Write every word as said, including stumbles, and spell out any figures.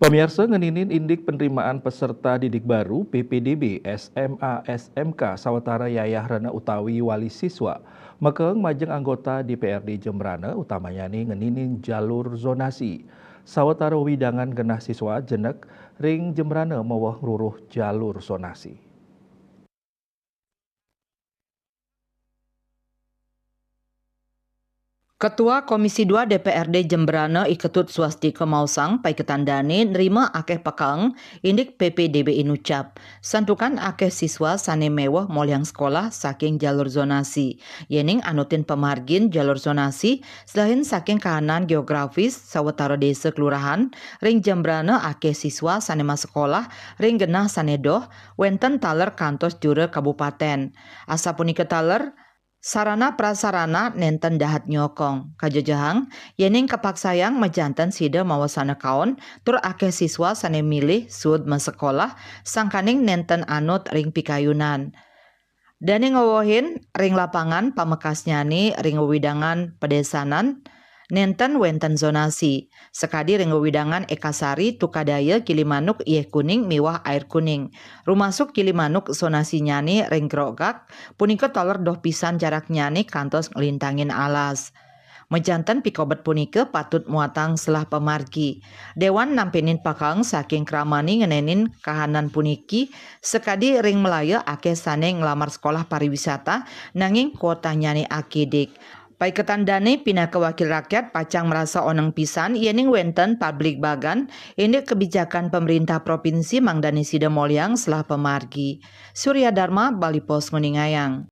Pamiarsa, ngeninin indik penerimaan peserta didik baru P P D B S M A S M K sawatara yayahrana utawi wali siswa, makeng majeng anggota D P R D Jembrana, utamanyane ngeninin jalur zonasi. Sawatara wewidangan genah siswa jenek ring Jembrana maweh ngruruh jalur zonasi. Ketua Komisi dua D P R D Jembrana I Ketut Swastika maosang paiketan dane nrima akeh pakaeng indik P P D B I nucap. Santukan akeh siswa sane meweh molihang sekolah saking jalur zonasi. Yening anutin pamargin jalur zonasi, selahin saking kahanan geografis sawatara desa kelurahan, ring Jembrana akeh siswa sane masekolah ring genah sane doh, wenten taler kantos jura kabupaten. Asapunika taler, sarana prasarana nenten dahat nyokong. Kajejehang, yening kapaksayang majanten sida mawasana kaon, tur akeh siswa sane milih suud masekolah, sangkaning nenten anut ring pikayunan. Dane ngewehin ring lapangan pamekasnyane ring wewidangan padesanan, nenten wenten zonasi. Sakadi ring wewidangan Ekasari, Tukadaya, Gilimanuk, Yeh Kuning miwah Air Kuning. Rumasuk Gilimanuk zonasinyane ring Grogak, punika taler doh pisan jaraknyane kantos nglintangin alas. Majanten pikobet punika patut muatang selah pamargi. Dewan nampenin pakaeng saking kramane ngenenin kahanan puniki, sakadi ring Malaya akeh sane nglamar sekolah pariwisata, nanging kuotanyane akidik. Paiketan dane pinaka wakil rakyat pacang marasa oneng pisan yening wenten pabligbagan indik kebijakan pamarintah provinsi mangdane sida molihang selah pamargi. Surya Dharma, Bali Post, nguningayang.